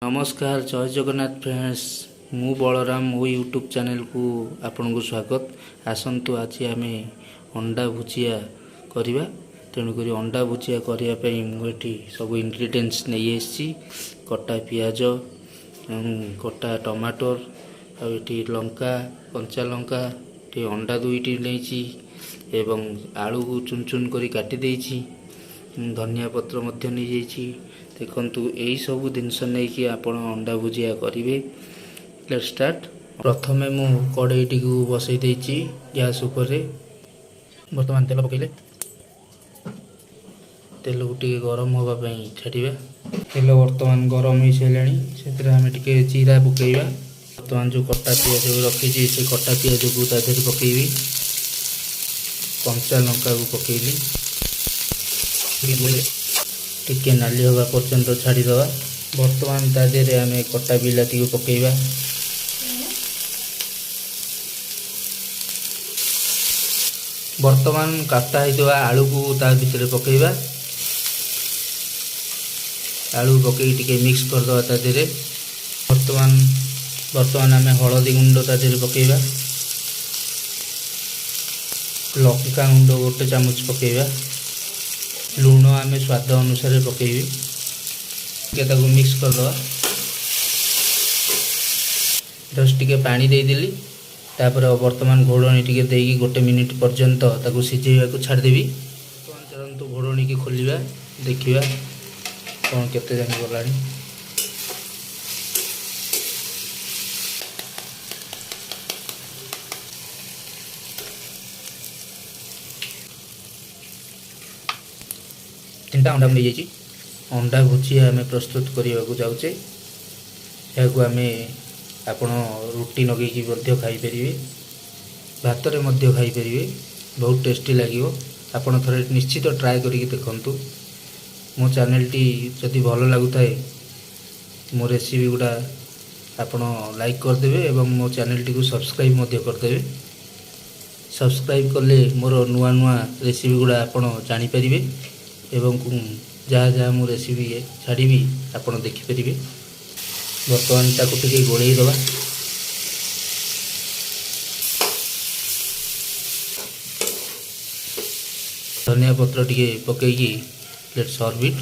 ନମସ୍କାର, ଜୟ ଜଗନ୍ନାଥ ଫ୍ରେଣ୍ଡସ୍। ମୁଁ ବଳରାମ, ମୋ ୟୁଟ୍ୟୁବ୍ ଚ୍ୟାନେଲକୁ ଆପଣଙ୍କୁ ସ୍ୱାଗତ। ଆସନ୍ତୁ, ଆଜି ଆମେ ଅଣ୍ଡା ଭୁଜିଆ କରିବା। ତେଣୁକରି ଅଣ୍ଡା ଭୁଜିଆ କରିବା ପାଇଁ ମୁଁ ଏଠି ସବୁ ଇନଗ୍ରିଡ଼ିଏଣ୍ଟସ୍ ନେଇ ଆସିଛି। କଟା ପିଆଜ, କଟା ଟମାଟର, ଆଉ ଏଠି ଲଙ୍କା, କଞ୍ଚା ଲଙ୍କା, ଏଠି ଅଣ୍ଡା ଦୁଇଟି ନେଇଛି ଏବଂ ଆଳୁକୁ ଚୁନ ଚୁନ କରି କାଟି ଦେଇଛି। ଧନିଆ ପତ୍ର ମଧ୍ୟ ନେଇଯାଇଛି। ଦେଖନ୍ତୁ, ଏଇସବୁ ଜିନିଷ ନେଇକି ଆପଣ ଅଣ୍ଡା ଭୁଜିଆ କରିବେ। Let's start. ପ୍ରଥମେ ମୁଁ କଡ଼େଇଟିକୁ ବସେଇ ଦେଇଛି ଗ୍ୟାସ୍ ଉପରେ। ବର୍ତ୍ତମାନ ତେଲ ପକାଇଲେ, ତେଲକୁ ଟିକେ ଗରମ ହେବା ପାଇଁ ଛାଡ଼ିବା। ତେଲ ବର୍ତ୍ତମାନ ଗରମ ହେଇସାରିଲାଣି। ସେଥିରେ ଆମେ ଟିକେ ଜିରା ପକାଇବା। ବର୍ତ୍ତମାନ ଯେଉଁ କଟା ପିଆଜ ରଖିଛି, ସେ କଟା ପିଆଜକୁ ତା ଦେହରେ ପକାଇବି। କଞ୍ଚା ଲଙ୍କାକୁ ପକାଇଲି। ଟିକେ ନାଲି ହେବା ପର୍ଯ୍ୟନ୍ତ ଛାଡ଼ିଦେବା। ବର୍ତ୍ତମାନ ତା ଦେହରେ ଆମେ କଟା ବିଲାତିକୁ ପକାଇବା। ବର୍ତ୍ତମାନ କାଟା ହେଇଥିବା ଆଳୁକୁ ତା ଭିତରେ ପକାଇବା। ଆଳୁ ପକାଇ ଟିକେ ମିକ୍ସ କରିଦେବା ତା ଦେହରେ। ବର୍ତ୍ତମାନ ବର୍ତ୍ତମାନ ଆମେ ହଳଦୀ ଗୁଣ୍ଡ ତା ଦେହରେ ପକାଇବା। ଲଙ୍କା ଗୁଣ୍ଡ ଗୋଟେ ଚାମଚ ପକାଇବା। ଲୁଣ ଆମେ ସ୍ୱାଦ ଅନୁସାରେ ପକାଇବି। ଟିକେ ତାକୁ ମିକ୍ସ କରିଦେବା। ଜଷ୍ଟ ଟିକେ ପାଣି ଦେଇଦେଲି। ତାପରେ ବର୍ତ୍ତମାନ ଘୋଡ଼ଣୀ ଟିକେ ଦେଇକି ଗୋଟେ ମିନିଟ୍ ପର୍ଯ୍ୟନ୍ତ ତାକୁ ସିଝେଇବାକୁ ଛାଡ଼ିଦେବି। ବର୍ତ୍ତମାନ ଚାଲନ୍ତୁ, ଘୋଡ଼ଣୀକି ଖୋଲିବା, ଦେଖିବା କ'ଣ କେତେ ଯାଏଁ ଗଲାଣି। ତିନିଟା ଅଣ୍ଡା ନେଇଯାଇଛି। ଅଣ୍ଡା ଭୁଜିଆ ଆମେ ପ୍ରସ୍ତୁତ କରିବାକୁ ଯାଉଛେ। ଏହାକୁ ଆମେ ଆପଣ ରୁଟି ଲଗେଇକି ମଧ୍ୟ ଖାଇପାରିବେ, ଭାତରେ ମଧ୍ୟ ଖାଇପାରିବେ। ବହୁତ ଟେଷ୍ଟି ଲାଗିବ। ଆପଣ ଥରେ ନିଶ୍ଚିତ ଟ୍ରାଏ କରିକି ଦେଖନ୍ତୁ। ମୋ ଚ୍ୟାନେଲଟି ଯଦି ଭଲ ଲାଗୁଥାଏ, ମୋ ରେସିପି ଗୁଡ଼ା ଆପଣ ଲାଇକ୍ କରିଦେବେ ଏବଂ ମୋ ଚ୍ୟାନେଲଟିକୁ ସବସ୍କ୍ରାଇବ୍ ମଧ୍ୟ କରିଦେବେ। ସବସ୍କ୍ରାଇବ୍ କଲେ ମୋର ନୂଆ ନୂଆ ରେସିପି ଗୁଡ଼ା ଆପଣ ଜାଣିପାରିବେ ଏବଂ ଯାହା ଯାହା ମୁଁ ରେସିପି ଛାଡ଼ିବି, ଆପଣ ଦେଖିପାରିବେ। ବର୍ତ୍ତମାନ ତାକୁ ଟିକେ ଗୋଳେଇ ଦେବା। ଧନିଆ ପତ୍ର ଟିକେ ପକାଇକି let's serve it.